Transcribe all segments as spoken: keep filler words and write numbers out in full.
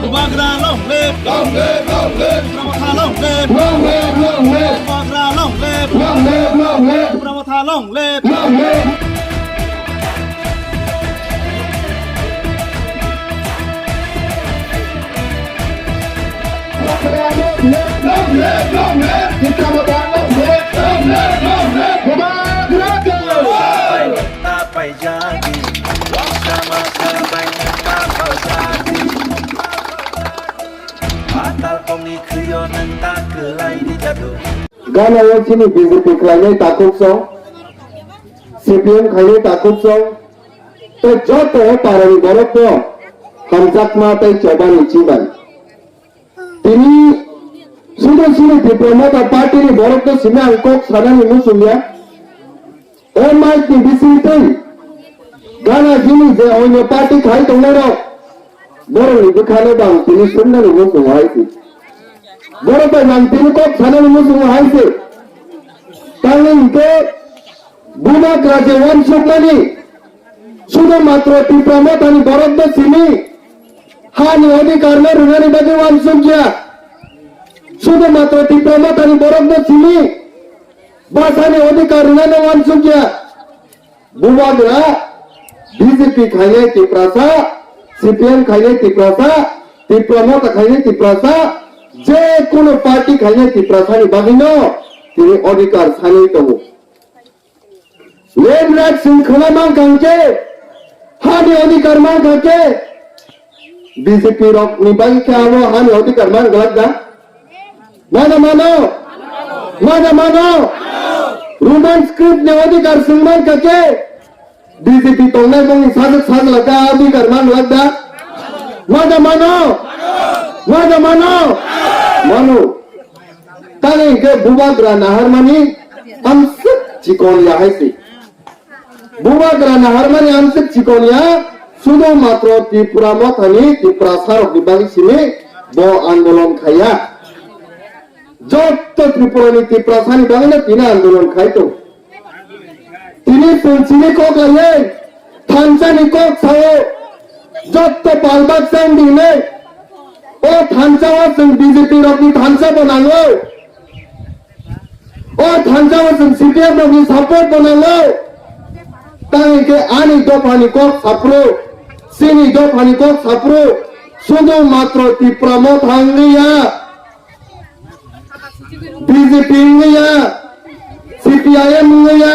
Bubagra long live! Long live, long live! Tipra Motha long live! Long live, long live! Bubagra long live! Long live, long live! Tipra Motha long live! Long live! Gana o chini B J P khlainai takhuk song, C P M khlainai takhuk song, tei joto o parani borok no hamjakma tei chobani chibai. Tini sudo sini Tipra Motha party ni borok no simi ang kok sanani muchung ya. O mic ni bising twi gana gini je onyo party khai tongnai rok borok ni bwkha no bang tini sumnani muchung hai se. Borok bai bang tini kok sanani muchung hai se. Tangni hwnkhe Bubagra je wansukmani, sudo matro Tipra Mothani borokno simi, hani odhikarno rwnani bagwi wansukya. Sudo matro Tipra Mothani borokno simi, bwsani odhikar rwnani wansukya. Bubagra B J P khainai Tiprasa, C P M khainai Tiprasa, Tipra Motha khainai Tiprasa, je kono party khainai Tiprasani bagwino tini odhikar sanwi tongo. Land rights chwng khwna mankha hwnkhe, hani odhikar mankha khe, B J P rok ni bagwi khe abo hani odhikar man glak da? Mano mano? Mano mano? Roman script ni odhikar chwng mankha khe, B J P tongnai bongni sajwk sajla khe a odhikar man glak da? Mano mano? Mano mano? Mano. Tani hwnkhe Bubagra naharmani amswk chikon ya hai se. Bubagra naharmani amswk chikon ya, sudo matro Tipra Mothani Tiprasarokni bagwi simi bo andolon khaiya. Jotto Tripurani Tiprasani bagwino tini andolon khai tong. Tini chwng chini kok laiwi thansani kok sao, jotto palbak chang dinai. O thansa o chwng B J P rokni thansa bo nango. O thansa o chwng C P M rokni support bo nango. Tang hwnkhe ani dophani kok saphuru, chini dophani kok saphuru, sudo matro Tipra Motha wngwi ya. B J P wngwi ya, C P I M wngwi ya,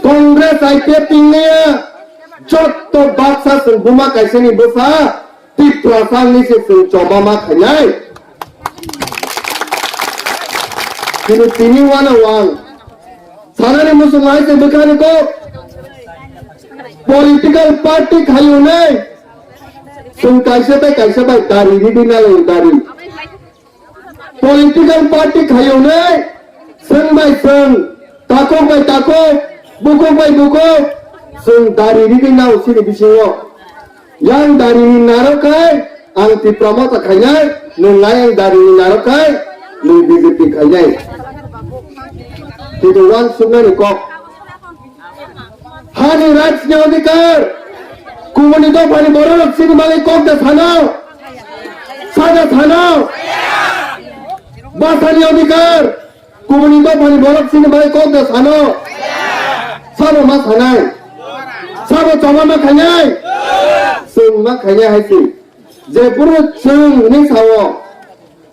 Congress I P F T wngwi ya, jotto baksa chwng buma kaisani bwsa Tiprasa wngwi se chwng chobama khainai. Kintu tini wano wang sanani muchung hai se bwkhani kok political party khaiyunai chwng kaisa tei kaisa bai dari ridi nalai dari. Political party khaiyunai, chwng bai chwng, takhuk bai takhuk, bukhuk bai bukhuk, chwng dari rigwi nao chini bisingo. Yang dari ni narok khai, ang Tipra Motha khainai, nwng ayang dari ni narok khai, nwng B J P khainai. Kintu wansuknani kok. Hani rights ni odhikar. Kubuni dophani borok chini bagwi kok da sano. Sada sano. Bwsani odhikar. Kubuni dophani borok chini bagwi kok da sano. Sabo ma sanai. Sabo choma ma khainai. Chwng ma khainai hai se. Jephuru chwng hwnwi sao.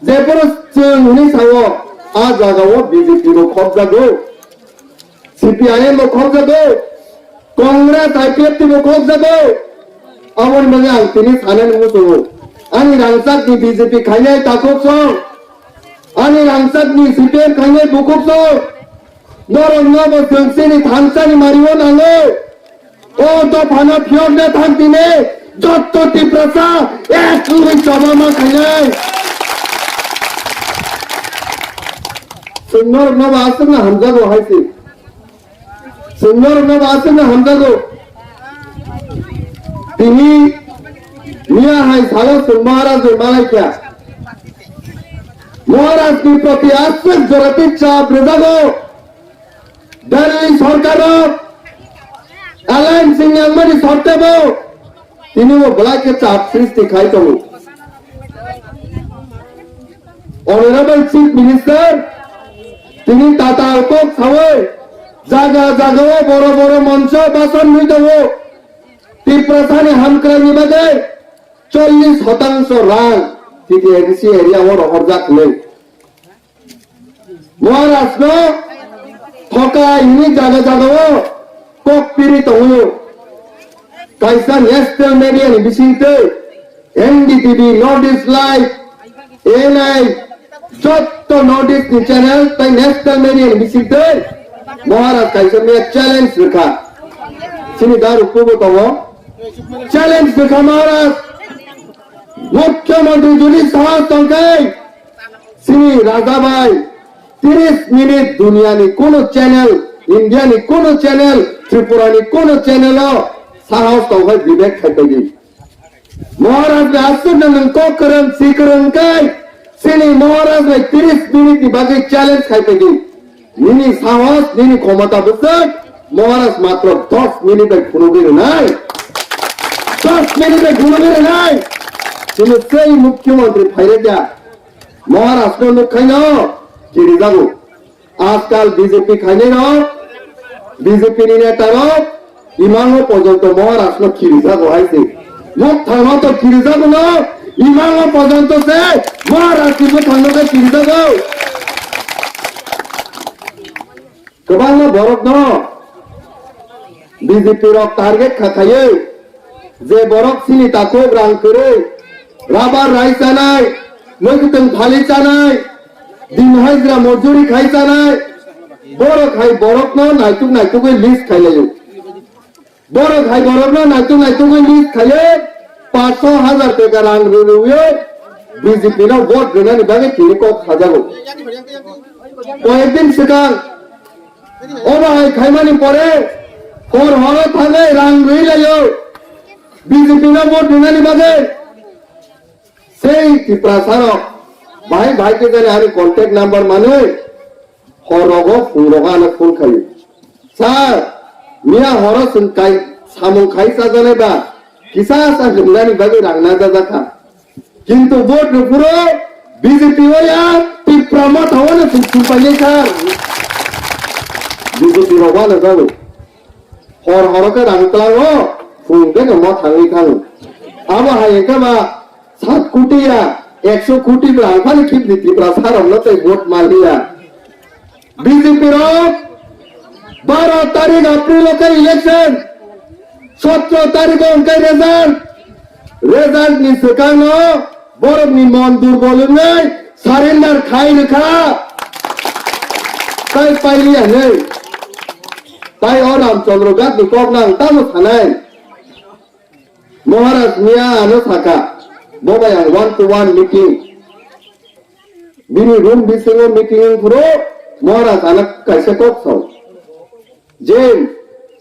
Jephuru chwng hwnwi sao. A jagao B J P bo khopjago. C P I M bo khokjago, Congress I P F T bo khokjago. Aboni bagwi ang tini sanani muchungo. Ani rangchakni B J P khainai takhuk song, ani rangchakni C P M khainai bukhuk song. Norokno bo chwng chini thansani mario nango. O dophano phiyokna thang tini jotto Tiprasa ek wngwi chobama khainai. Chwng norokno bo aswkno hamjago hai se. Chwng norokno bo aswkno hamjago. Tini miya hai salo chwng Maharaj bai malaikha. Maharaj ni proti aswk jorati chap rwjago. Delhi sorkar rok alliance wngmani sortebo Tini bo belai khe chap sristi khai tongo. Honorable Chief Minister, tini tatal kok sawi jaga jaga o boro boro moncho basan nui tongo. Tiprasani hamkraini bagwi chollish hotangsho rang T T A D C area o rohorjak hinwi. Maharaj no thokai hwnwi jaga jaga o kok piri tongo. Kaisa national media ni bisingtwi N D T V, North East Live, N I, jotto North East ni channel tai national media ni bisingtwi Maharaj kaisa miya challenge rwkha. Chini daru kubo tongo. Challenge rwkha Maharaj. Mukhyamantri jodi sahas tongkhe, chini Raja bai, tiris minute duniani kono channel, Indiani kono channel, Tripurani kono channel o sahas tongkhe Vivek khai paidi. Maharaj bai aswk no nwng kok kwrwng, si kwrwng kai, chini Maharaj bai tiris minute ni bagwi challenge khai paidi. Nini sahos, nini khomota bwswk, Maharaj matro dos minute bai phunugwi rwnai. Dos minute bai phunugwi rwnai. Chini sei mukhyamantri phairokya. Maharaj no nukhaino kirijago. Ajkal B J P khainai rok, B J P ni neta rok, Imango porjonto Maharaj no kirijago hai se. Mokthangno to kirijago no, Imango porjonto se Maharaj ni bwkhangno khe kirijago. Kwbangma borokno B J P rok target kha khaiwi, je borok chini takhuk rang kwrwi, rabar rai chanai, mwkhwtwng thali chanai, din hajra mojuri khai chanai, borok hai borokno naituk naitugwi list khailaio. Borok hai borokno naituk naitugwi list khaiwi, paanch sho hajar taka rang rwrwi B J P no vote rwnani bagwi tini kok sajago. Koyekdin swkang obo hai khaimani pore hor horo thangwi rang rwi laio B J P no vote rwnani bagwi. Sei Tiprasa rok bahai bahai khe jani ani contact number manwi hor rogo phung rogo ano phone khaio. Sir, miya horo chwng kai samung khai chajaknai ba kisa sa hwngnani bagwi rang najajakha. Kintu vote rwphuru B J P o ya Tipra Motha o no chwng chumpainai sir. B J P rok wano jago. Hor horo khe rang tlango, phung khe no mo thangwi thango. Abo hai khe ba sat koti ya, ekso koti bo rang phano khibdi Tiprasa rok no tei vote manliya. B J P rok baro tarik April o khe election, sotro tarik o hwnkhe result. Result ni swkang no borok ni mon durbol wngwi surrender khai rwkha. Tai pailiya hinwi. Tai o Ramchandra Ghat ni kok no ang tamo sanai. Maharaj miya ano saka, bo bai ang one to one meeting. Bini room bisingo meeting wng phuru Maharaj ano kaisa kok sao. Je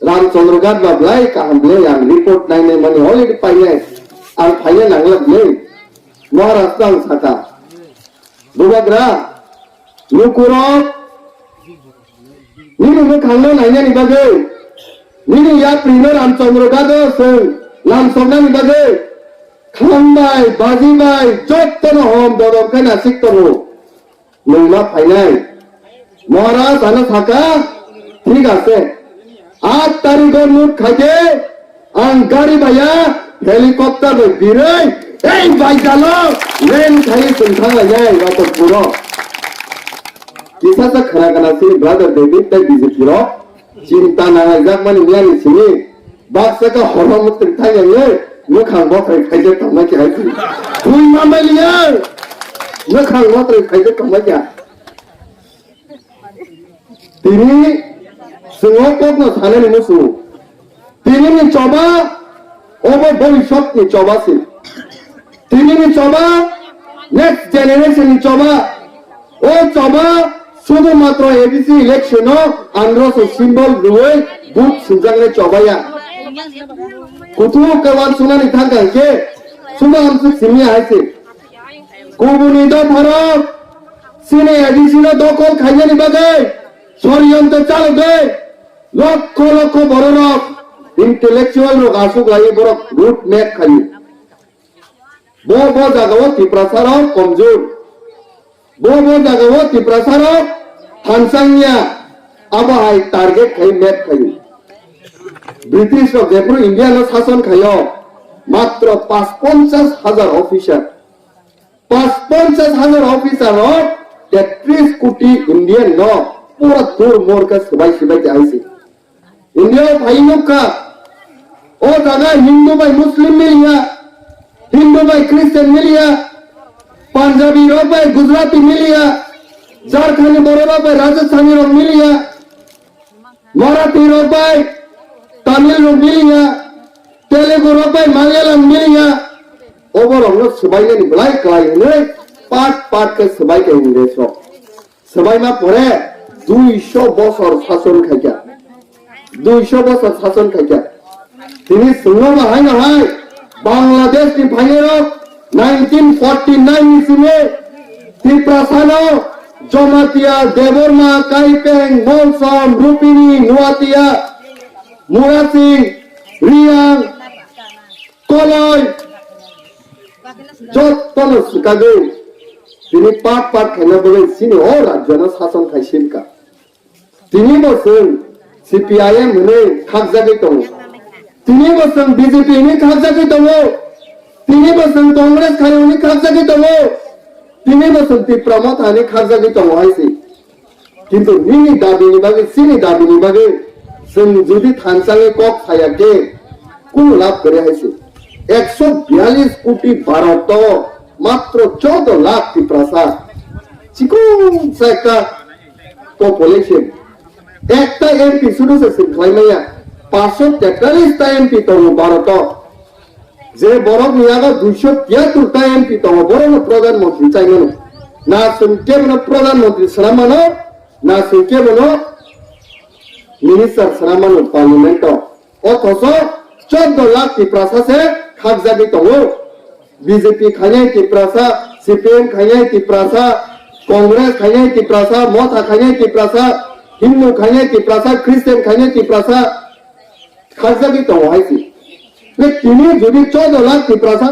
Ramchandra Ghat ba belai kaham belai ang report nainai mani already painai. Ang phaina nangla belai. Maharaj no ang saka. Bubagra, lukurok, nini mwkhangno nainani bagwi, nini yaprino Ramchandra Ghat o chwng lamsoknani bagwi, kham bai, baji bai, jottono hom bodol khe nasik tongo. Nwng ma phainai. Maharaj ano saka, thik ase. Aat tarikh o mut khaikhe, ang gari baya, helicopter bai birwi, ei baijalo, land khai chwng thanglainai, Ratanpur o. Kisa sa khana khana si brother David tei B J P rok, chinta nanglaijak mani miyani simi, baksa ka horma mutrwi thangya nge, mwkhang bokhrai khaijak tongma khe hai. Thui ma maliya, mwkhang bokhrai khaijak tongma khe. Tini chwng o kokno sanani muchungo. Tini ni choba obo bhobishyot ni choba se. Tini ni choba next generation ni choba. O choba sudhu matro A D C election o androso symbol rwui vote swnjaknai choba ya. Kuthuk ke uansuknani thangkha hwnkhe sudhu amswk simi hai se. Kubuni dopharok chini A D C no dokhol khainani bagwi soriyontro chalogwi lokho lokho bororok Intellectual rok aswk lai borok route map khaio. Bo bo jagao Tiprasa rok komjor. Bo bo jagao Tiprasa rok thansangya. Abo hai target khai map khaio. British rok jephru India no sason khaio, matro pas ponchas hajar officer. Pas ponchas hajar officer rok tetris koti Indian no pura tur mor khe swbai swbai khe aisi. India o phai nukha, o jaga Hindu bai Muslim miliya, Hindu bai Christian miliya, Punjabi rok bai Gujarati miliya, Jharkhand ni borok rok bai Rajasthani rok miliya, Marathi rok bai Tamil rok miliya, Telugu rok bai Malayalam miliya. Obo rok no swbai nani belai kwlai hinwi part part khe swbai khe English rok. Swbaima pore duiso bosor sason khaikha. Duiso bosor sason khaikha. Tini swngno ba haino hai Bangladesh ni phainairok nineteen forty nine ni simi Tiprasano Jamatia, Debbarma, Kaipeng, Molsom, Rupini, Nuatia, Murasing, Riang, Koloi, jottono swkagwi tini part part khaina bagwi chini o rajyono sason khai sinkha. Tini bo chwng C P I M hwnwi khakjagwi tongo. Tini bo chwng B J P hwnwi khakjagwi tongo. Tini bo chwng Congress khai hwnwi khakjagwi tongo. Tini bo chwng Tipra Motha hwnwi khakjagwi tongo hai se. Kintu nini dabini bagwi, chini dabini bagwi chwng jodi thanchangwi kok saya khe kunu lab kwrwi hai se. Ekso biyalish koti Bharat o matro chodo lakh Tiprasa. Chikon sa ekta population. Ekta M P sudu se chwng khlai maya. Paanch tetallis ta M P tongo Bharat o. Je borok ni yago duiso tiyattur ta M P tongo, borok no Pradhan Mantri chai mano. Na chwng kebo no Pradhan Mantri swnam mano, na chwng kebo no minister swnam mano parliament o. Othocho chodo lakh Tiprasa se khakjagwi tongo. B J P khainai Tiprasa, C P M khainai Tiprasa, Congress khainai Tiprasa, Motha khainai Tiprasa, Hindu khainai Tiprasa, Christian khainai Tiprasa, khakjagwi tongo hai se. Le tini jodi chodo lakh Tiprasa